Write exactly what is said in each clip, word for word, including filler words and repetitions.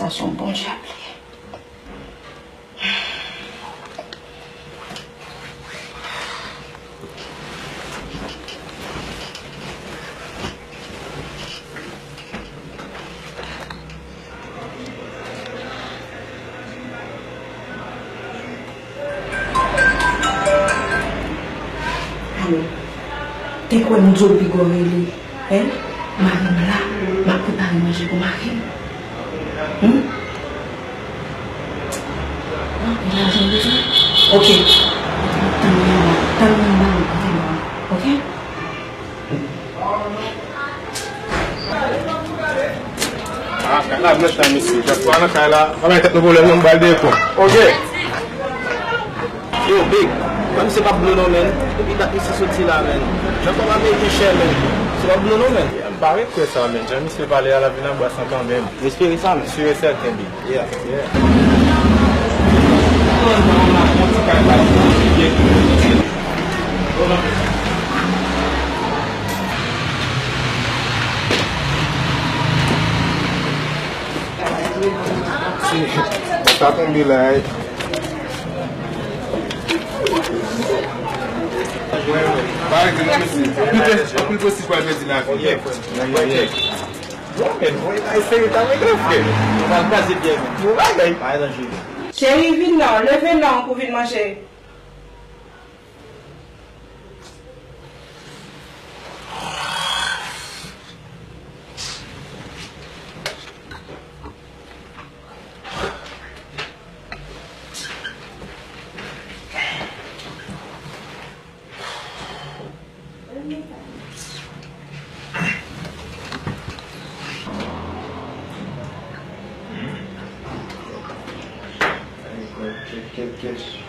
Se yon bon djab li ye. Alo. Te kwè m di w Bigo rele, en? Mari m la, m ap prepare manje pou mari m. Hmm? Ah, gen lajan bezwen? Oke. Tann mwen, tann mwen, mari m, tann mwen, oke? Ah, kay la blanch la, mesye. Jòfwa nan kay la. Pa bay tèt nou pwoblèm, non, m pral deye kont. Oke. Yo, Big, kòm se p ap dlo non, menn. Depi dat misye soti la, menn. Jan kòb ameriken chè, menn. Se p ap dlo non, menn. M pa ret kwè sa, menn. Jan misye pale a, l ap vin anba san kanmenm. M espere sa, menn. Sûr et certain, Big. Yeah, yeah. Sa tonbe la, eh. Parèt, mesye. Anpil pwestij, anpil pwestij pral pèdi lavi. Bon, men, bon, e seri ta mwen gran frè. Nou pral kraze pyè, men. Bon bagay. Pa danje. Cheri, vin non, leve non pou vin manje.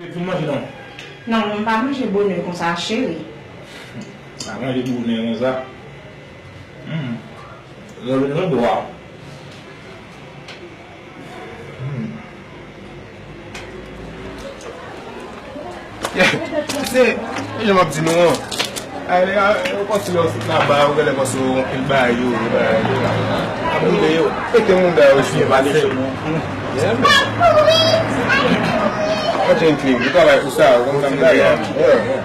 Depi manje non. Non, m pa manje bonè konsa, cheri. Pa manje bonè konsa. Hmm. Lè w vin nan dwa. Hmm. Se, se jan m ap di nou an. Ay, nèg, a, yo panse lè yo sot laba, yo genlè panse yo anpil bagay yo, yo bagay yo. Ap boule yo. Mete moun da yo sou pase. Mwen te yon klim, yo travay pou sa, yo konn sa m travay. Yeah, yeah.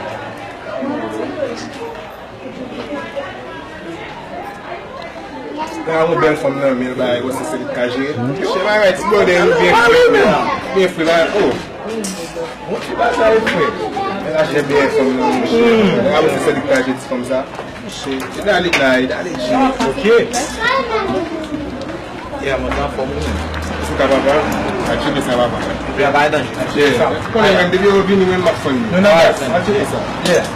Gade yon bèl fanm nan men l, bagay konsa se li k ka jere. Chè bagay ti blòdè yo byen fre, byen fre, bagay, oh. Yon ti bagay fre. Men la jè byen fanm nan men. Gade konsa se li k ka jere ti fanm sa. Monchè, e dale la, e dale jere. Ok. Yeah, mwen te anfòm wi menm. Sou ka papa, a tcheke sa papa. Epi a pa danje. Yeah. Ou konnen menm depi yo vini menm m ap fann yo. Nou nan baz. A tcheke sa. Yeah.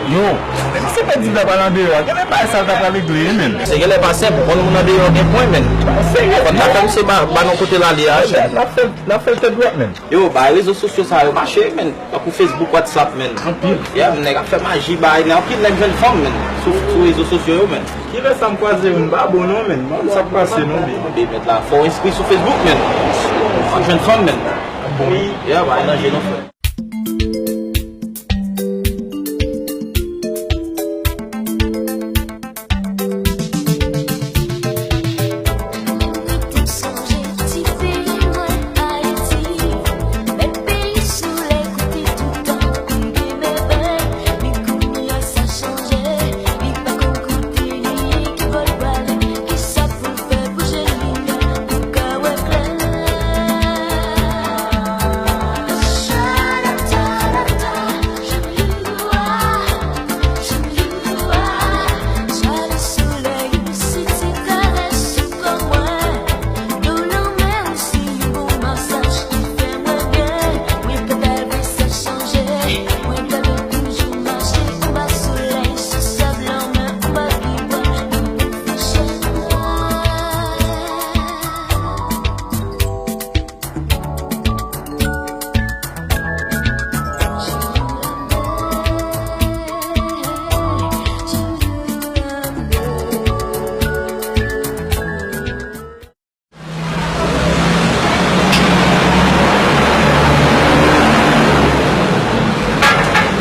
Yo, menm si pèdi daba nan deyò a, genlè bagay sa l ta pral regle wi menm. Se genlè pa senp, ou konn moun nan deyò gen pwen menm. Fò n ta fè misye ba, ba nou kote l ale a wi menm. N ap fè, n ap fè l tèt dwat menm. Yo, bay rezo sosyo sa yo mache, menn. Tankou Facebook, WhatsApp, menn. Anpil. Yeah, nèg ap fè maji, bay, men anpil nèg jwenn fanm, menn. Sou, sou rezo sosyo yo, menn. Kilè sa m kwaze youn, m pa bon non, menn. M pa konn sa k pase non, men. Mete la, fò w enskri sou Facebook, menn. W ap jwenn fanm, menn. Bon. Yeah, bay nan je nou, frè.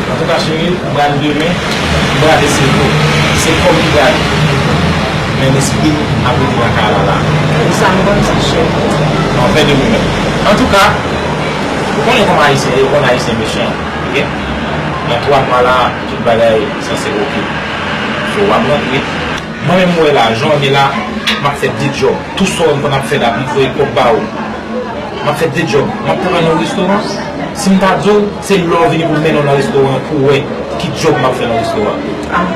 Antouka cheri, m pral demen, m pral eseye tou. Se kò m ki prale. Men lespri m ap rete nan kay la la. Sa m konn sa, cheri. Anfen de mwen menm. Antouka, ou konnen kòman Ayisyen ye, ou konn Ayisyen mechan, oke? Nan twa mwa la, tout bagay sanse oke. So, w ap rantre. Mwen menm, ou wè la, jan w ye la, m ap fè de djòb. Tou sa w wè m konn ap fè la, pou m voye kòb ba ou. M ap fè de djòb. M ap travay nan yon restoran. Si m ta di w, se lè w vini pou m mennen w nan restoran an pou w wè ki djòb m ap fè nan restoran an.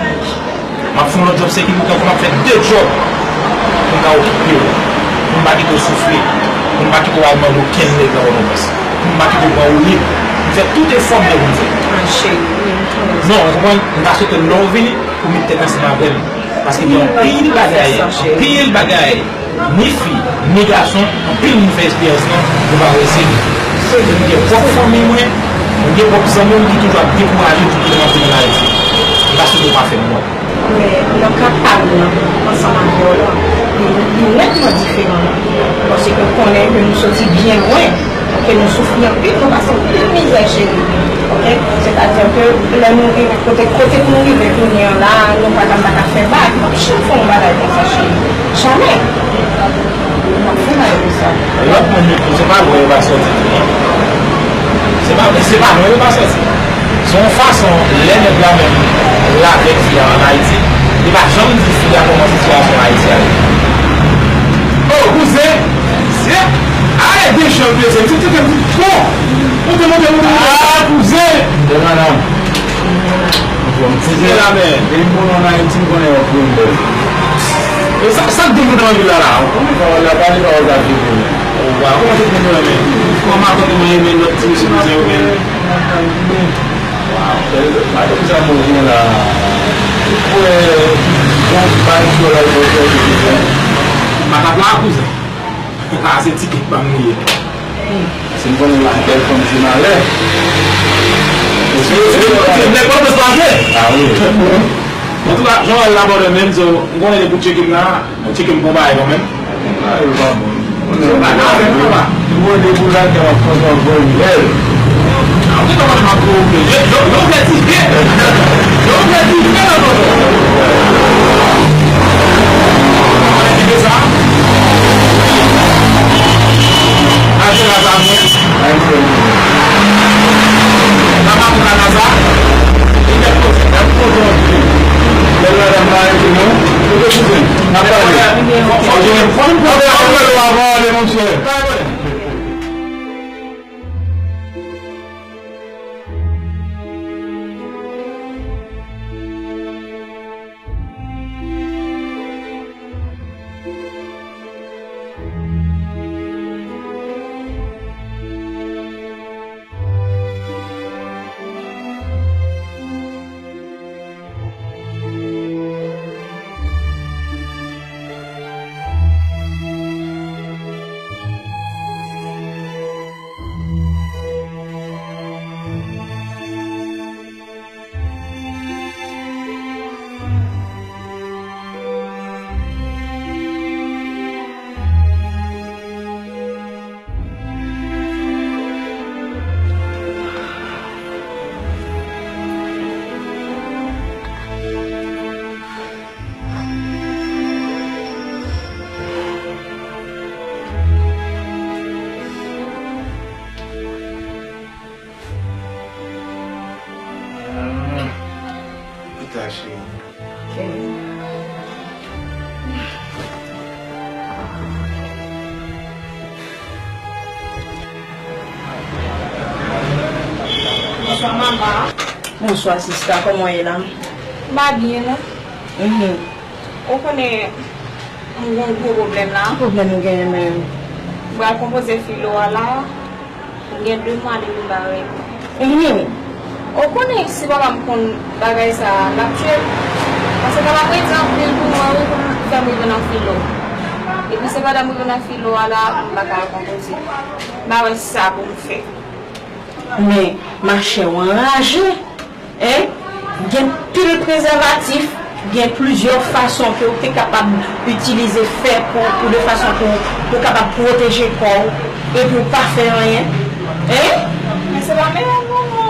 M ap fè yon lòt djòb sekirite ankò, m ap fè de djòb pou m ka okipe w, pou m pa kite w soufri, pou m pa kite w al mande okenn nèg nan Pòtoprens, pou m pa kite w pran woulib. M fè tout efò m dwe pou m fè. Non, ou konprann? M ta swete lè w vini pou w met tèt ansanm avè m. Paske gen anpil bagay, anpil bagay. Ni fi, ni gason, anpil moun fè eksperyans lan, yo pa reyisi. Mwen gen pwòp fanmi mwen, mwen gen pwòp zanmi m ki toujou ap dekouraje m tout kote m ap vin ann Ayiti. M pa swete w pa fè m wont. Men, nan ka pa m nan, ansanm avè w la, li, li nètman diferan. Paske w konnen ke nou soti byen lwen. Oke, nou soufri anpil, nou pase anpil mizè, cheri. Oke? Sètadi ke lè nou rive kote, kote nou rive kounye a la, nou pa ka, pa ka fè bak. M p ap janm fè yon bagay konsa, cheri. Jamè. M p ap fè bagay konsa. Lòt moun, se pa lwen yo pa soti tou, non. Se pa, se pa lwen yo pa soti. Se yon fason, lè nèg la menm, l avèk fi a ann Ayiti, li pa janm di fi a kòman sitiyasyon Ayiti a ye. O, kouzen! Se, ale dejan, kouzen! Se te bon! Monte, monte, monte, monte! A, kouzen! Devan non. Kouzen la, men. Depi m konnen ann Ayiti, m konnen yon krim bèl. E sa, sa k di m nan vil la, la? Konbyen fwa w al la, pale pa w sa vide, men. O, wa, kòman se pou mwen, men? Kòman matant mwen, men lòt ti mesye kouzen yo, men? Madanm sa mwen gen la. Ou kwè yon bay djòl al bò kè ou te gen? Patap la, kouzen. A, se ti kèk pa m li ye. Si m konnen yon bèl fanm se malè. Nèg pa bezwen lage. A wi. Antouka, jan w wè l la bò de menm, so, m konnen li pou tcheke m la. Ou tcheke m pou bay kanmenm. A, yo pa bon. Yo pa nan afè nou, papa. Yo mande pou lakay w ap kontan grenn bèl. A, ou te konprann m ap pwovoke. Yo, yo, yo vle di vye. Yo vle di vye nan tonton. Ou konprann ki vye sa? Achte la sa mwen. Papa pou la sa. Li te poze. Lè madanm pa rete non. Kote kouzen? N ap pale. Ok. Fò m pran apèl ou avan ale, monchè. Pita, cheri. Ok. Bonswa, manman. Bonswa, sista. Kòman w ye la? M pa byen, non. Mhm. Ou konnen, m gen yon gwo pwoblèm la. Ki pwoblèm ou genyen menm? M pral konpoze filo a la. M gen de mwa depi m pa wè l. Mhm. Ou konnen si papa m konn bagay sa a, l ap tiye m. Paske sa t ap redi anpil pou mwen, wi, pou m fè m rive nan filo. Epi se pandan m rive nan filo a la, m pa ka konpoze. M pa wè sa pou m fè. Men, machè, w anraje. Hein? Gen pil prezèvatif, gen plizyè fason ke w te kapab itilize, fè pou, pou de fason pou, pou w kapab pwoteje kò w, epi w pa fè anyen. Hein? Men se pa meyè moman.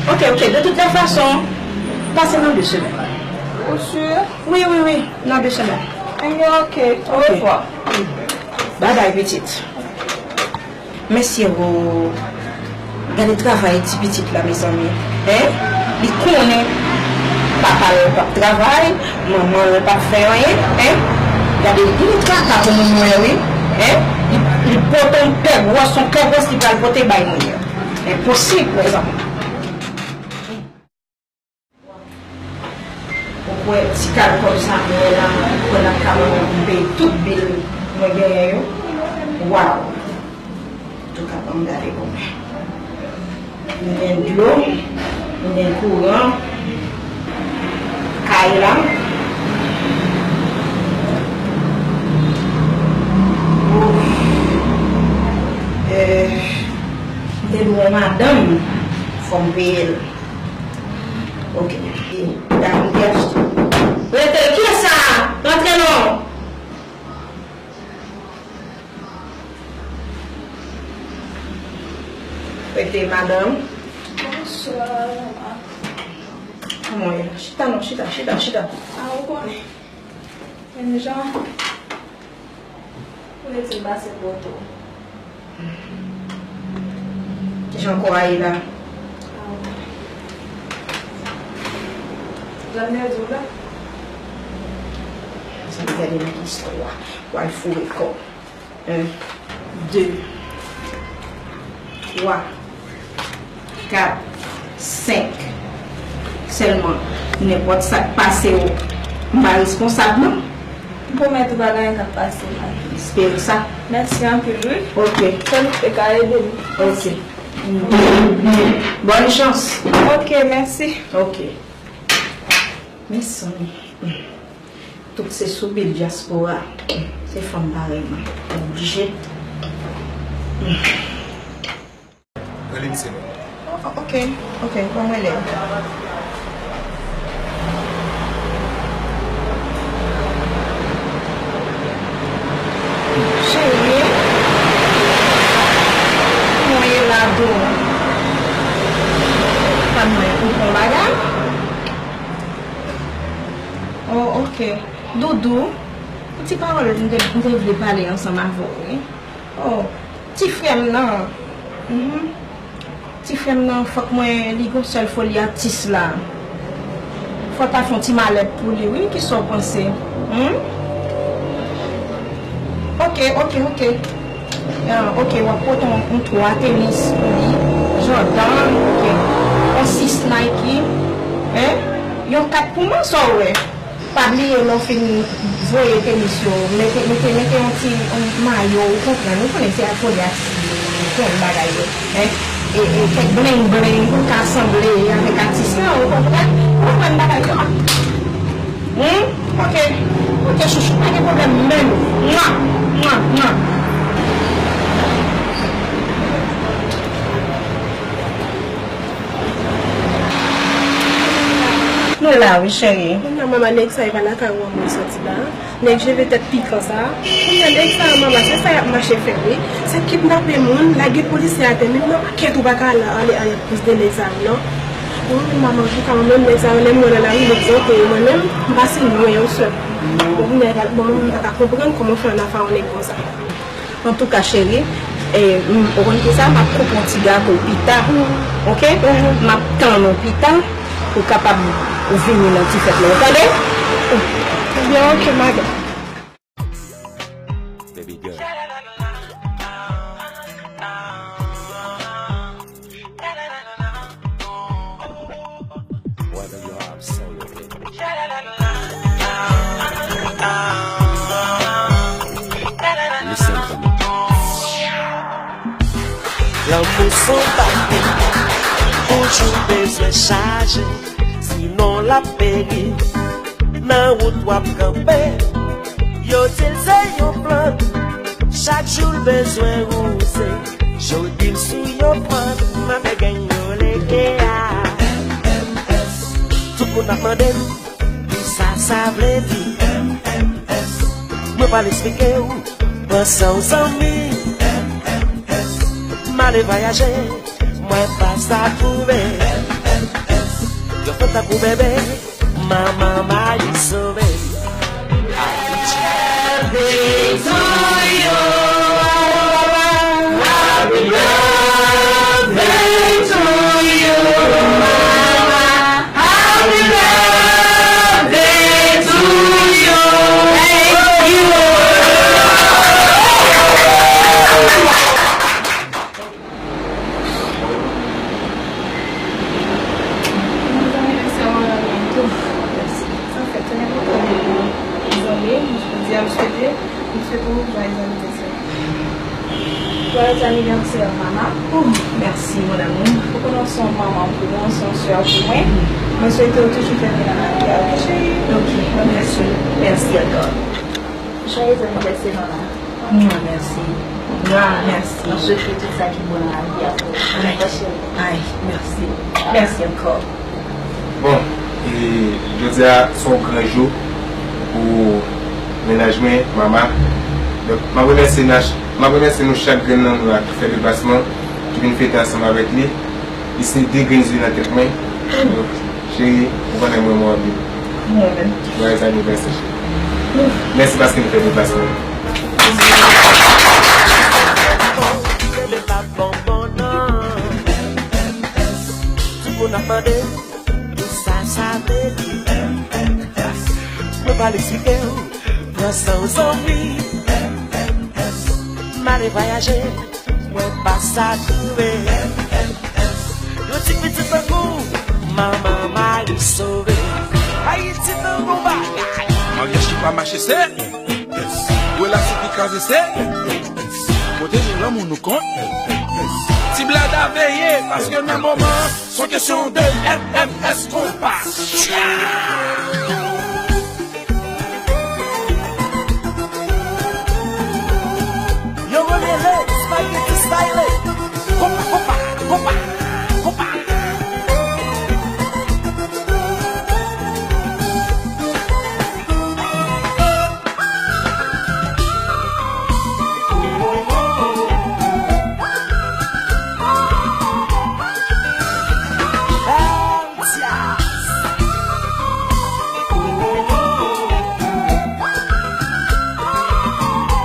Ok, ok, de toutes les façons, pase nan de semèn. Ou si? Wi, wi, wi, nan de semèn. Ok, ok. Orevwa. Babay, pitit. Mesye, o, gade travay ti pitit la, mezanmi. Hein? Li konnen papa l p ap travay, manman l p ap fè anyen, hein? Gade, li traka pou moun mwen, wi. Hein? Li, li pote yon pè gwòs, yon pè gwòs li pral pote bay moun yo. Enposib, mezanmi. Ou kwè ti kal kòb sa mwen la, ou kwè l ap ka ban mwen pou m peye tout bil mwen genyen yo? Waw! Antouka, ban m gade pou mwen. M gen dlo, m gen kouran, kay la. Ouf. Euh, m te dwe wè madanm, fò m peye l. Ok. Rete, kiyès sa? Rantre non. Rete, madanm. Bonswa, manman. Kòman w ye la? Chita non, chita, chita, chita. A, ou konnen. Menm jan. Ou rete m pase poto. Kijan kò a ye la? Jan m te di w la. Sa m gade nan istwa. W al foure kò. En, de, twa, kat, senk. Sèlman, nenpòt sa k pase w, m pa responsab, non. M pwomèt ou pa gen anyen k ap pase mal. M espere sa. Mèsi anpil, wi. Ok. Sèl ou te ka ede m. Ok. Bòn chans. Ok, mèsi. Ok. Mezanmi. Tout se sou bil dyaspora. Se fanm parèy mwen. Oblije. Rele misye non. Oh, oh, ok, ok, ban m rele. Cheri, kòman w ye la, dou? Pa mwen, ou pran bagay? Oh, ok. Doudou, yon ti pawòl m te, m te vle pale ansanm avè w, wi. Oh, ti frè m nan. Mhm. Ti frè m nan, fòk mwen, li gon sèl foli atis la. Fò ta fè yon ti malèt pou li, wi. Kisa w panse? Hmm? Ok, ok, ok. Ah, ok, w ap pote yon, yon twa tenis pou li. Jordan, ok. Yon sis Nike. Hein? Yon kat pou mwen, sa w wè? Pa bliye lè w fin voye tenis yo, mete, mete, mete yon ti, yon mayo, ou konprann, ou konnen se ak foli atis li ye, ou konnen bagay yo, en, e, e kèk bling bling pou l ka sanble avèk atis lan, ou konprann, ou konprann bagay yo. Hmm? Ok, ok, chouchou, pa gen pwoblèm menm. Mwa, mwa, mwa. Nou la, wi, cheri. Kounya, manman, nèg sa yo pa lakay ou an mwen soti la. Nèg jeve tèt pikan sa. Kounya, nèg sa yo, manman, se sa y ap mache fè, wi. Se kidnape moun, lage polisye atè, menm nan pakèt ou pa ka ale, ale, ale plis de nèg sa yo, non. Mwen menm, manman, antouka, mwen menm, nèg sa yo, lè m wè nan lari, m egzante, mwen menm, m pase lwen yo sèl. Bon, kounya, bon, mwen menm, m pa ka konprann kòman w fè ann afè yon nèg konsa. Antouka, cheri, e, m, ou konn kisa, m ap koupe yon ti gato pita, ok? M ap tann ou pita pou w kapab vini nan ti fèt la, ou tande? Ebyen, ok, madanm. Baby girl. Whether you are a solo baby. Listen to me. Lanmou se yon bato, toujou bezwen chaje, sinon l ap peri. Nan wout w ap kanpe, yo di l se yon plant. Chak jou l bezwen wouze, jodi l sou yon pant. Mande gang yo lege a. Tout moun ap mande m, kisa sa vle di? Mwen pral eksplike w, panse w zanmi. M ale vwayaje, mwen pa sa twouve. Yo fè tankou bebe, manman Mali sove. Ayiti. Joyeux anniversaire. Joyeux anniversaire, mama. Oh, mèsi, mon amour. Ou konnen w se yon manman pou mwen, w se yon sè pou mwen. Mwen swete w toujou fè byen nan lavi a, ok, cheri? Ok, mèsi. Mèsi ankò. Joyeux anniversaire, mama. Mwa, mèsi. Mwa, mèsi. Mwen swete tout sa ki bon nan lavi a pou ou. Ay, mèsi. Mèsi ankò. Bon, e, jodi a se yon gran jou pou mennaj mwen, mama. Donk, m ap remèsye Nach, m ap remèsye nou chak grenn nan nou la ki fè deplasman, ki vin fete ansanm avèk li. Li se de grenn zye nan tèt mwen. Donk, cheri, ou konnen mwen, mwen anpil. Mwen menm. Joyeux anniversaire, cheri. Mèsi paske nou fè deplasman. Tout moun ap mande, kisa sa vle di M M S? Mwen pral eksplike w, pran san w zanmi. M M S. M ale vwayaje, mwen pa sa twouve. M M S. Yon ti pitit tankou manman Mari sove. Ayiti nan bon bagay. Maryaj ki pa mache se M M S. Relasyon ki kraze se M M S. Pwoteje lanmou nou kont M M S. Ti blada veye, paske nan moman, se yon kesyon de M M S konpa. Yo rele le Spaghetti Style. Konpa, konpa, konpa, konpa.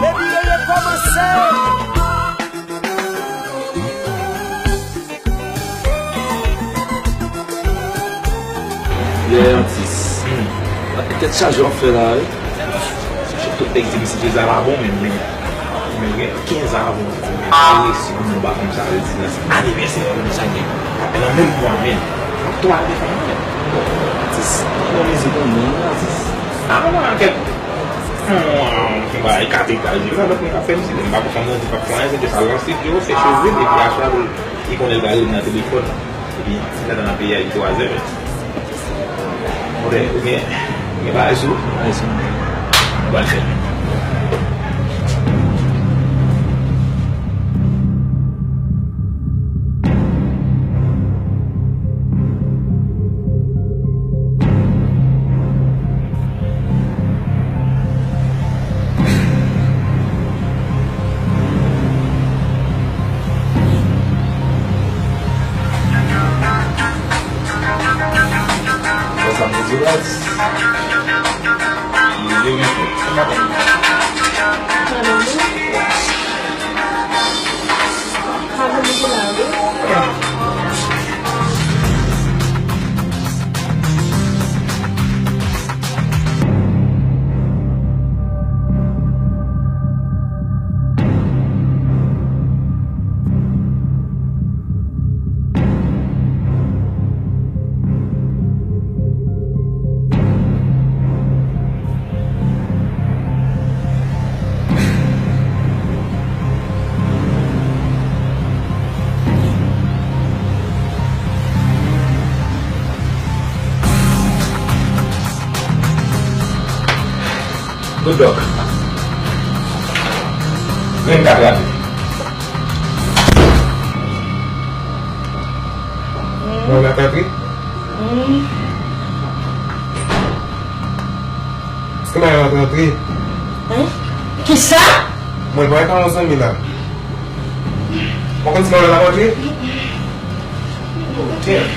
Baby, yo, yo kòmanse. Lè atis. Tèt chaje w ap fè la, wi. Tout nèg di misye Jeza pa bon, men, men, men gen kenz an avan, men parese pou moun pa konn sa vle di nan anivèsè pou moun sa gen. Apèl nan menm mwa, men. Ap twale fanmi, men. Bon, atis, yon mizik yon moun, atis. A, mwen, kèk, yon, yon bagay katripaj. Epi sa lòt moun k ap fè mizik, men m pa konn fanmi an di p ap fè anyen, se de sa l nan estidyo, fè cho vid, epi aswè, li konnen l pral rele nan telefòn. Epi, se nan peyi a, li twazè, men. Oubyen, oubyen, gen bagay sou ou? Bagay sou mwen. Ou pral fè. Sa, sa m te di w la, di. Li vle gen fèt. Sa ka fè. Sa vle di la, wi. Good dog. Grenn kat rate. Mwen la tantre. Èske mwen la tantre? Hein? Kisa? Mwen pa yon zanmi la. Ou konn si mwen la tantre? Damn.